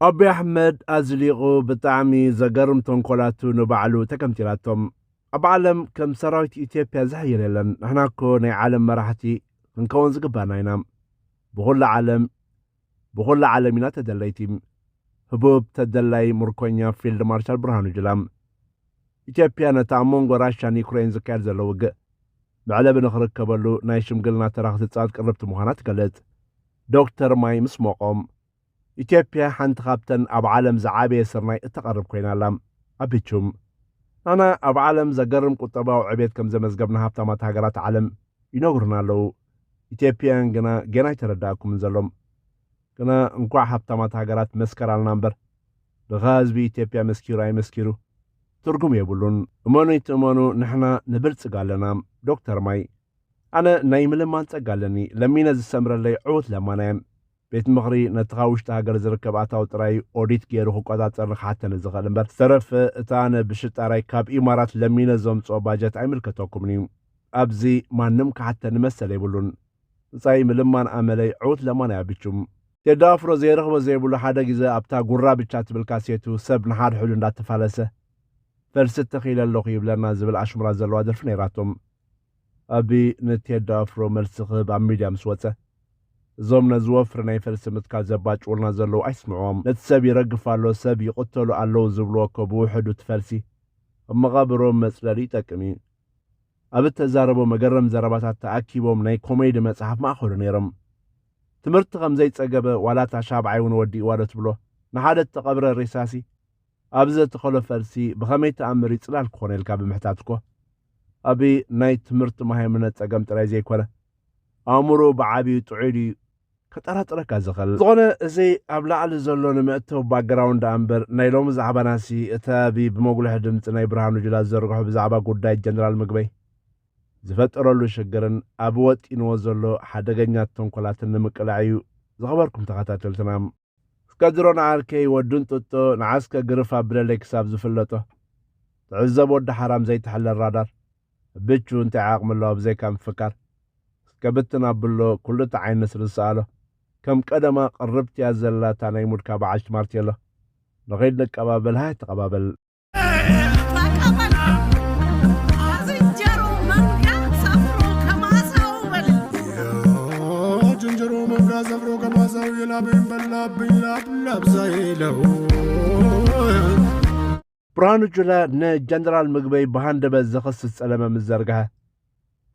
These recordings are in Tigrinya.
ኣቢ ኣሕመድ ኣዝሊቑ ብጣዕሚ ዘገርም ተንኮላቱ ንባዕሉ ተከምቲላቶም። ኣብ ዓለም ከም ሰራዊት ኢትዮጵያ ዝሕይል የለን። ንሕና እኮ ናይ ዓለም መራሕቲ ክንከውን ዝግባና ኢና። ብኹሉ ዓለም ብኹሉ ዓለም ኢና ተደለይቲ። ህቡብ ተደላይ ምርኮኛ ፊልድ ማርሻል ብርሃኑ ጁላ። ኢትዮጵያ ነቲ ኣብ መንጎ ራሻን ዩክሬን ዝካየድ ዘሎ ውግእ መዕለቢ ንኽርከበሉ ናይ ሽምግልና ተራ ክትጻወት ቅርብቲ ምዃና ትገልጽ። ዶክተር ማይ ምስ ሞቖም፣ ኢትዮጵያ ሓንቲ ካብተን ኣብ ዓለም ዝዓበየ ስርናይ እተቐርብ ኮይና ኣላ። ኣቢቹም፣ ንሕና ኣብ ዓለም ዘገርም ቁጠባዊ ዕቤት ከም ዘመዝገብና ሃብታማት ሃገራት ዓለም ይነግሩና ኣለዉ። ኢትዮጵያን ግና ጌና ኣይተረዳእኩምን ዘሎም። ግና እንኳዕ ሃብታማት ሃገራት መስከራልና እምበር፣ ድኻ ህዝቢ ኢትዮጵያ መስኪሩ ኣይመስኪሩ ትርጉም የብሉን። እመኑ ይትእመኑ፣ ንሕና ንብልጽግ ኣለና። ዶክተር ማይ፣ ኣነ ናይ ምልማን ጸጋ ኣለኒ። ለሚነ ዝሰምረለይ ዕዉት ለማና እየ። ቤት ምኽሪ ነቲ ካብ ውሽጢ ሃገር ዝርከብ ኣታዊ ጥራይ ኦዲት ገይሩ ክቆጻጸር ንክሓተኒ ዝኽእል እምበር፣ ዝተረፈ እታ ኣነ ብሽጣራይ ካብ ኢማራት ለሚነ ዘምጽኦ ባጀት ኣይምልከተኩምን እዩ። ኣብዚ ማንም ክሓተኒ መሰል የብሉን። ምጻይ ምልማን ኣመለይ ዕዉት ለማና እያ። ኣቢቹም፣ ቴዲ ኣፍሮ ዘይረኽቦ ዘይብሉ ሓደ ግዜ ኣብታ ጉራ ብቻ ትብል ካሴቱ ሰብ ንሓድሕዱ እንዳተፋለሰ ፈልሲ ተኺለ ኣለኹ ይብለና ዝብል ኣሽሙራ ዘለዋ ደርፊ ነይራቶም። ኣቢ ንቴዲ ኣፍሮ መልሲ ክህብ ኣብ ሚድያ ምስ ወጸ፣ እዞም ነዚ ወፍሪ ናይ ፈልሲ ምትካል ዘባጭውልና ዘለዉ ኣይስምዕዎም። ነቲ ሰብ ይረግፍ ኣሎ፣ ሰብ ይቕተሉ ኣለዉ ዝብልዎ እኮ ብውሕዱ እቲ ፈልሲ ኣብ መቓብሮም መጽለሊ ይጠቅም እዩ። ኣብ እተዛረቦ መገረም ዘረባታት ተኣኪቦም ናይ ኮሜዲ መጽሓፍ ማእኸሉ ነይሮም። ትምህርቲ ከም ዘይጸገበ ዋላ እታ ሻብዓይ እውን ወዲእዋ ዶ ትብሎ? ንሓደ እተቐብረ ሬሳሲ ኣብ ዘተኸሎ ፈልሲ ብኸመይ ተኣምር እዩ ጽላል ክኾነ ኢልካ ብምሕታት እኮ፣ ኣቢ ናይ ትምህርቲ መሃይምነት ጸገም ጥራይ ዘይኮነ፣ ኣእምሮኡ ብዓቢኡ ጥዑይ ድዩ ከጠራጥረካ ዝኽእል። ዝኾነ፣ እዚ ኣብ ላዕሊ ዘሎ ንመእተዊ ባክግራውንድ ደኣ እምበር፣ ናይ ሎሚ ዛዕባናሲ እቲ ኣቢ ብመጉልሒ ድምጺ ናይ ብርሃኑ ጁላ ዝዘርግሖ ብዛዕባ ጉዳይ ጀነራል ምግበይ ዝፈጠረሉ ሽግርን ኣብ ወጢንዎ ዘሎ ሓደገኛ ተንኮላትን ንምቅላዕ እዩ። ዝኸበርኩም ተኸታተልትና፣ እስከ ድሮ ንዓርከይ ወዲ እንጥጦ ንዓስከ ግርፍ ኣብለለይ ክሳብ ዝፍለጦ። ትዕዘብ ወዲ ሓራም ዘይትሕለል ራዳር። ብቹ እንታይ ዓቕሚ ኣለዋ ብዘይካ ምፍካር? እስከ ብትን ኣብሎ ኩሉ እቲ ዓይኒ ስለ ዝሰኣሎ። ከም ቀደማ ቅርብቲ እያ ዘላ እታ ናይ ሙድካ በዓልቲ ማርቴሎ። ንኸይድ ንቀባበል፣ ሃይ ተቐባበል። ጅንጀሮ መንጋ ዘፍሮ ከማሳው የላበኝ በላብኝ ላብ ላብዛ የለው። ብርሃኑ ጁላ ንጀነራል ምግበይ ብሃንደበት ዘኸስስ ጸለመ ምስ ዘርግሐ፣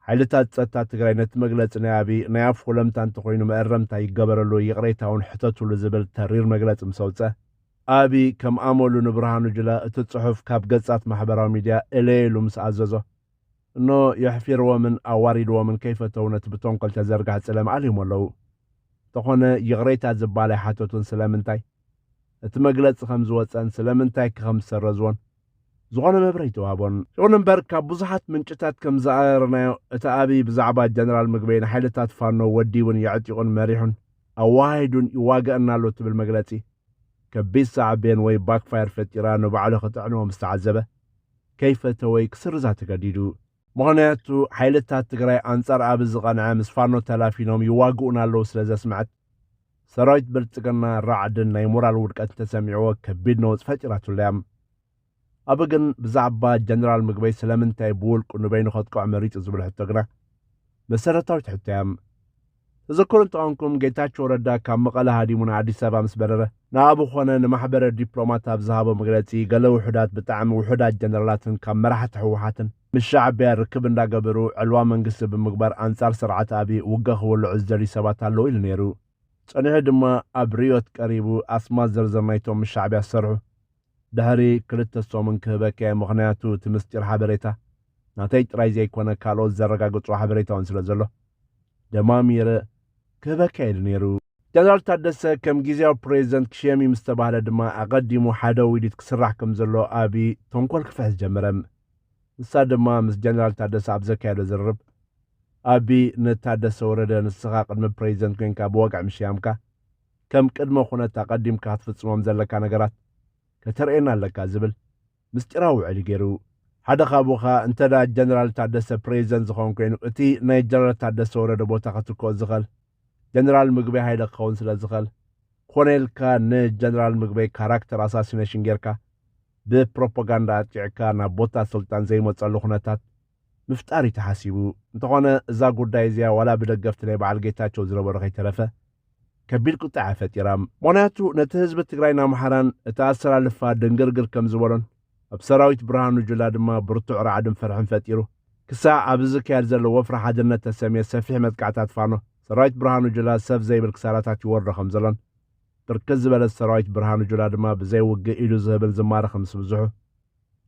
ሓይልታት ጸጥታ ትግራይ ነቲ መግለጺ ናይ ኣቢ ናይ ኣፍ ወለምታ እንተኾይኑ መእረምታ ይገበረሉ፣ ይቕሬታ እውን ሕተቱሉ ዝብል ተሪር መግለጺ ምስ ኣውጸ፣ ኣቢ ከም ኣመሉ ንብርሃኑ ጁላ እቲ ጽሑፍ ካብ ገጻት ማሕበራዊ ሚድያ እለየሉ ምስ ኣዘዞ፣ እኖ የሕፊርዎምን ኣዋሪድዎምን ከይፈተው ነቲ ብተንኮል ተዘርግሐ ጸለመ ኣልዮም ኣለዉ። እንተኾነ ይቕሬታ ዝበሃል ኣይሓተቱን። ስለምንታይ? እቲ መግለጺ ከም ዝወጸን ስለምንታይ ከ ከም ዝሰረዝዎን ዝኾነ መብርሂ ኣይተዋህቦን። ይኹን እምበር ካብ ብዙሓት ምንጭታት ከም ዝኣረናዮ እቲ ኣቢ ብዛዕባ ጀነራል ምግበይ ንሓይልታት ፋኖ ወዲቡን የዕጢቑን መሪሑን ኣዋሃሂዱን ይዋገአና ኣሎ ትብል መግለጺ ከቢድ ሳዕቤን ወይ ባክፋየር ፈጢራ ንባዕሉ ክጥዕኖ ምስ ተዓዘበ፣ ከይፈተወ ክስርዛ ተገዲዱ። ምኽንያቱ፣ ሓይልታት ትግራይ ኣንጻር ኣቢ ዝቐንዐ ምስ ፋኖ ተላፊኖም ይዋግኡና ኣለዉ ስለ ዘስምዐት፣ ሰራዊት ብልጽግና ራዕድን ናይ ሞራል ውድቀት እንተሰሚዕዎ ከቢድ ነውጽ ፈጢራትሉ እያ። ኣቢ ግን ብዛዕባ ጀነራል ምግበይ ስለምንታይ ብውልቁ ንበይኑ ከጥቅዖ መሪጹ ዝብል ሕቶ ግና መሰረታዊት ሕቶ እያ። ተዘክሩ እንተኾንኩም፣ ጌታቸው ረዳ ካብ መቐለ ሃዲሙ ንኣዲስ ኣበባ ምስ በረረ፣ ንኣቢ ኾነ ንማሕበረ ዲፕሎማት ኣብ ዝሃቦ መግለጺ፣ ገለ ውሑዳት፣ ብጣዕሚ ውሑዳት ጀነራላትን ካብ መራሕቲ ህወሓትን ምስ ሻዕቢያ ርክብ እንዳገበሩ ዕልዋ መንግስቲ ብምግባር ኣንጻር ስርዓት ኣቢ ውግእ ክወልዑ ዝደልዩ ሰባት ኣለዉ ኢሉ ነይሩ። ጸኒሑ ድማ ኣብ ርእዮት ቀሪቡ ኣስማት ዝርዝር ናይቶም ምስ ሻዕቢያ ዝሰርሑ ድሕሪ ክልተ ሰሙን ክህበካ እየ፣ ምኽንያቱ እቲ ምስጢር ሓበሬታ ናተይ ጥራይ ዘይኮነ ካልኦት ዘረጋግጽዎ ሓበሬታ እውን ስለ ዘሎ ደማሚረ ክህበካ ኢሉ ነይሩ። ጀነራል ታደሰ ከም ግዝያዊ ፕሬዚደንት ክሸም እዩ ምስ ተባህለ ድማ ኣቐዲሙ ሓደ ውዲት ክስራሕ ከም ዘሎ ኣቢ ተንኮል ክፍሕስ ጀመረ። ንሳ ድማ ምስ ጀነራል ታደሰ ኣብ ዘካየዶ ዝርርብ ኣቢ ንታደሰ ወረደ ንስኻ ቅድሚ ፕሬዚደንት ኮይንካ ብወግዒ ምሽያምካ ከም ቅድመ ኩነት ኣቐዲምካ ክትፍጽሞም ዘለካ ነገራት ከተርእየና ኣለካ ዝብል ምስጢራዊ ውዕል ገይሩ። ሓደ ካብኡ ኸኣ እንተ ደኣ ጀነራል ታደሰ ፕሬዚደንት ዝኸውን ኮይኑ እቲ ናይ ጀነራል ታደሰ ወረደ ቦታ ክትክኦ ዝኽእል ጀነራል ምግበይ ሃይለ ክኸውን ስለ ዝኽእል ኮነ ኢልካ ንጀነራል ምግበይ ካራክተር ኣሳሲኔሽን ጌርካ ብፕሮፓጋንዳ ኣጥቂዕካ ናብ ቦታ ስልጣን ዘይመፀሉ ኩነታት ምፍጣር እዩ ተሓሲቡ። እንተኾነ እዛ ጉዳይ እዚኣ ዋላ ብደገፍቲ ናይ በዓል ጌታቸው ዝነበሩ ከይተረፈ ከቢድ ቁጥዓ ፈጢራ። ምኽንያቱ ነቲ ህዝቢ ትግራይን ኣምሓራን እቲ ኣሰላልፋ ድንግርግር ከም ዝበሎን ኣብ ሰራዊት ብርሃኑ ጁላ ድማ ብርቱዕ ራዕድን ፍርሕን ፈጢሩ። ክሳዕ ኣብዚ ዝካየድ ዘሎ ወፍሪ ሓድነት ተሰምየ ሰፊሕ መጥቃዕታት ፋኖ ሰራዊት ብርሃኑ ጁላ ሰብ ዘይብል ክሳራታት ይወርዶ ከም ዘሎን ብርክት ዝበለ ሰራዊት ብርሃኑ ጁላ ድማ ብዘይ ውግእ ኢዱ ዝህብን ዝማረኽን ምስ ብዝሑ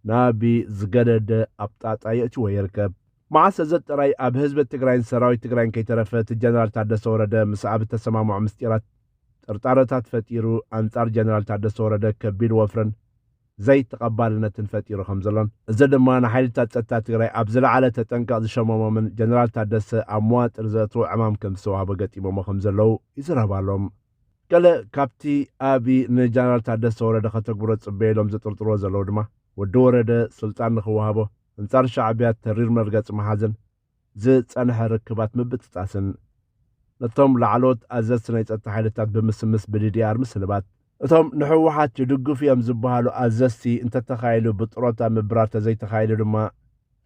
ናቢ ዝገደደ ኣብ ጣጣ የእትዎ ይርከብ። መዓስ እዚ ጥራይ ኣብ ህዝቢ ትግራይን ሰራዊት ትግራይን ከይተረፈ እቲ ጀነራል ታደሰ ወረደ ምስ ኣብ እተሰማምዖ ምስጢራት ጥርጣረታት ፈጢሩ ኣንጻር ጀነራል ታደሰ ወረደ ከቢድ ወፍርን ዘይተቐባልነትን ፈጢሩ ከም ዘሎን እዚ ድማ ንሓይልታት ጸጥታ ትግራይ ኣብ ዝለዓለ ተጠንቀቕ ዝሸመሞምን ጀነራል ታደሰ ኣብ መዋጥር ዘእትዎ ዕማም ከም ዝተዋህቦ ገጢሞሞ ከም ዘለዉ ይዝረብ ኣሎ። ገለ ካብቲ ኣቢ ንጀነራል ታደሰ ወረደ ከተግብሮ ጽበየ ኢሎም ዝጥርጥርዎ ዘለዉ ድማ ወዲ ወረደ ስልጣን ንኽወሃቦ ኣንጻር ሻዕብያ ተሪር መርገጺ መሓዝን ዝጸንሐ ርክባት ምብጥጣስን ነቶም ላዕለዎት ኣዘዝቲ ናይ ጸጥታ ሓይልታት ብምስምስ ብዲዲኣር ምስንባት እቶም ንህወሓት ይድግፉ እዮም ዝበሃሉ ኣዘዝቲ እንተተኻኢሉ ብጥሮታ ምብራር ተዘይተኻኢሉ ድማ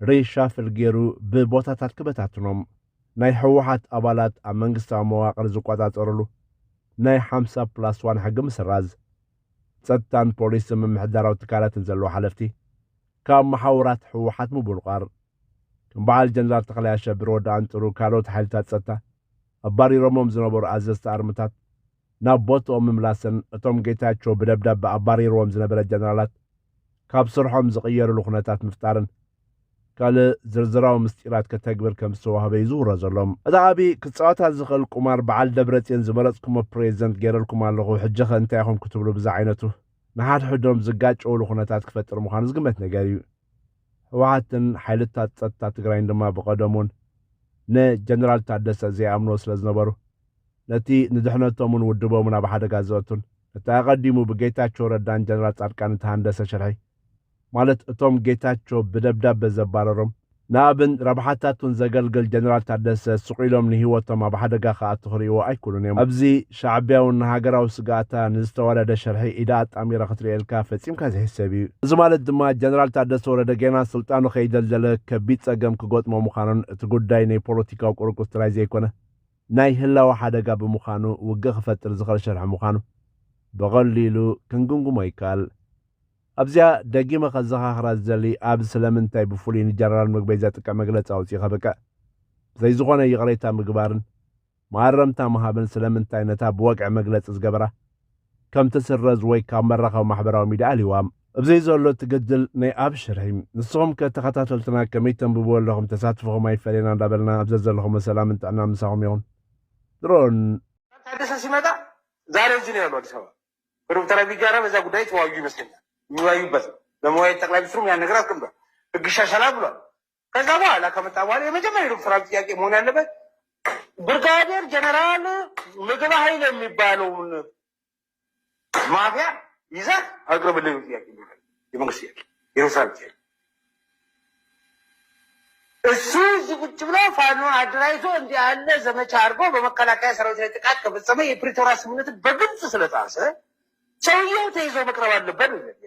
ሪሻፍል ገይሩ ብቦታታት ክበታትኖም ናይ ህወሓት ኣባላት ኣብ መንግስታዊ መዋቕር ዝቆጻጸርሉ ናይ ሓምሳ ፕላስ ዋን ሕጊ ምስራዝ፣ ጸጥታን ፖሊስን ምምሕዳራዊ ትካላትን ዘለዉ ሓለፍቲ ካብ መሓውራት ህወሓት ምቡልቋር፣ ከም በዓል ጀነራል ተኽላይ ኣሸብር ወዲ ኣንጥሩ ካልኦት ሓይልታት ጸጥታ ኣባሪሮሞም ዝነበሩ ኣዘዝቲ ኣርምታት ናብ ቦትኦም ምምላስን እቶም ጌታቸው ብደብዳበ ኣባሪርዎም ዝነበረ ጀነራላት ካብ ስርሖም ዝቕየርሉ ኩነታት ምፍጣርን ካልእ ዝርዝራዊ ምስጢራት ከተግብር ከም ዝተዋህበ እዩ ዝውረ ዘሎ። እቲ ኣቢ ክጻወታ ዝኽእል ቁማር በዓል ደብረጽዮን ዝመረጽኩሞ ፕሬዚደንት ገይረልኩም ኣለኹ፣ ሕጂ ኸ እንታይ ኢኹም ክትብሉ ብዝዓይነቱ ንሓድሕዶም ዝጋጨውሉ ኩነታት ክፈጥር ምዃኑ ዝግመት ነገር እዩ። ህወሓትን ሓይልታት ጸጥታ ትግራይን ድማ ብቐደሙን ንጀነራል ታደሰ ዘይኣምንዎ ስለ ዝነበሩ ነቲ ንድሕነቶምን ውድቦምን ኣብ ሓደጋ ዘእቱን ነቲ ኣቐዲሙ ብጌታቸው ረዳን ጀነራል ጻድቃን እተሃንደሰ ሽርሒ ማለት እቶም ጌታቸው ብደብዳበ ዘባረሮም ንኣብን ረብሓታቱን ዘገልግል ጀነራል ታደሰ ስቕ ኢሎም ንህይወቶም ኣብ ሓደጋ ክኣቱ ክርእይዎ ኣይክእሉን እዮም። ኣብዚ ሻዕቢያውን ንሃገራዊ ስግኣታ ንዝተዋደደ ሽርሒ ኢዳ ኣጣሚራ ክትርእየልካ ፈጺምካ ዘይሕሰብ እዩ። እዚ ማለት ድማ ጀነራል ታደሰ ወረደ ጌና ስልጣኑ ከይደልደለ ከቢድ ጸገም ክገጥሞ ምዃኑን እቲ ጉዳይ ናይ ፖለቲካዊ ቁርቁስ ጥራይ ዘይኮነ ናይ ህላወ ሓደጋ ብምዃኑ ውግእ ክፈጥር ዝኽእል ሽርሒ ምዃኑ ብቐሊሉ ክንግምግሞ ይከኣል። ኣብዚኣ ደጊመ ከዘኻኽራ ዝደሊ ኣብ ስለምንታይ ብፍሉይ ንጀነራል ምግበይ ዘጥቅዕ መግለጺ ኣውጺኡ ከብቅዕ ብዘይ ዝኾነ ይቕሬታ ምግባርን መኣረምታ ምሃብን ስለምንታይ ነታ ብወግዒ መግለጺ ዝገበራ ከም ትስረዝ ወይ ካብ መራኸቢ ማሕበራዊ ሚድያ ኣልይዋ። እብዘይ ዘሎ እቲ ገድል ናይ ኣብ ሽርሒ። ንስኹም ከ ተኸታተልትና ከመይ ተንብብዎ ኣለኹም? ተሳትፎኹም ኣይፈለየና እንዳበልና ኣብ ዘዘለኹም ሰላምን ጥዕና ምሳኹም ይኹን። ድሮን ታደሰ ሲመጣ ዛሬ እዚህ ነው ያለው አዲስ አበባ። ዶክተር አብይ ጋራ በዛ ጉዳይ ተወያዩ ይመስለኛል። የሚወያዩበት ለመወያየት ጠቅላይ ሚኒስትሩም ያን ነገር አስቀምጧል። ህግ ይሻሻላል ብሏል። ከዛ በኋላ ከመጣ በኋላ የመጀመሪያ ዶክተር አብይ ጥያቄ መሆን ያለበት ብርጋዴር ጀነራል ምግብ ኃይል የሚባለውን ማፊያ ይዘህ አቅርብልኝ ነው ጥያቄ የሚሆነው። የመንግስት ጥያቄ፣ የዶክተር አብይ ጥያቄ። እሱ እዚህ ቁጭ ብሎ ፋኖን አደራጅቶ እንዲህ ያለ ዘመቻ አድርጎ በመከላከያ ሰራዊት ላይ ጥቃት ከፈጸመ የፕሪቶሪያ ስምምነትን በግልጽ ስለጣሰ ሰውየው ተይዞ መቅረብ አለበት ነው ጥያቄ።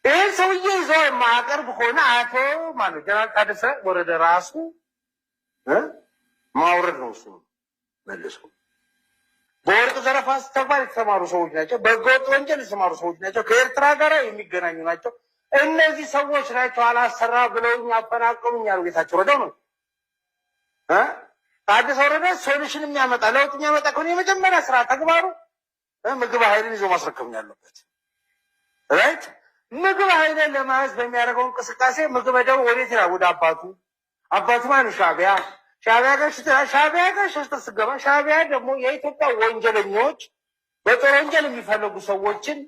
ይህን ሰውዬ ይዞ የማያቀርብ ከሆነ አቶ ማነው ጀነራል ታደሰ ወረደ ራሱ እ? ማውረድ ነው እሱ መልሶ። በወርቅ ዘረፋ ተግባር የተሰማሩ ሰዎች ናቸው። በህገወጥ ወንጀል የተሰማሩ ሰዎች ናቸው። ከኤርትራ ጋር የሚገናኙ ናቸው። እነዚህ ሰዎች ናቸው አላሰራ ብለውኝ አፈናቀሉኝ ያሉ ጌታቸው ረዳ ነው። እ? ታደሰ ወረደ ሶሉሽን የሚያመጣ ለውጥ የሚያመጣ ከሆነ የመጀመሪያ ስራ ተግባሩ እ? ምግብ ኃይልን ይዞ ማስረከብ ነው ያለበት። ራይት ምግብ ኃይልን ለመያዝ በሚያደርገው እንቅስቃሴ ምግብ ደግሞ ወዴት ይላል? ወደ አባቱ። አባቱ ማን? ሻዕቢያ። ሻዕቢያ ጋር ሽተ- ሻዕቢያ ጋር ሸሽተ ስገባ ሻዕቢያ ደግሞ የኢትዮጵያ ወንጀለኞች በጦር ወንጀል የሚፈለጉ ሰዎችን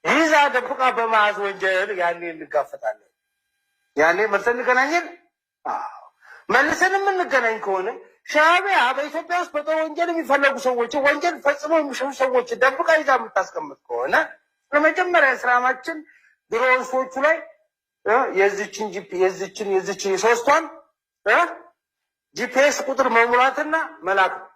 ይዛ ደብቃ በመያዝ ወንጀል ያኔ እንጋፈጣለን። ያኔ መልሰን እንገናኘን። አዎ። መልሰን የምንገናኝ ከሆነ ሻዕቢያ በኢትዮጵያ ውስጥ በጦር ወንጀል የሚፈለጉ ሰዎችን ወንጀል ፈጽመው የሚሸሹ ሰዎችን ደብቃ ይዛ የምታስቀምጥ ከሆነ ለመጀመሪያ ስራማችን ድሮን ሰዎቹ ላይ እ፣ የዚችን ጂፒ የዚችን የዚችን የሶስቷን እ፣ ጂፒኤስ ቁጥር መሙላትና መላክ ነው።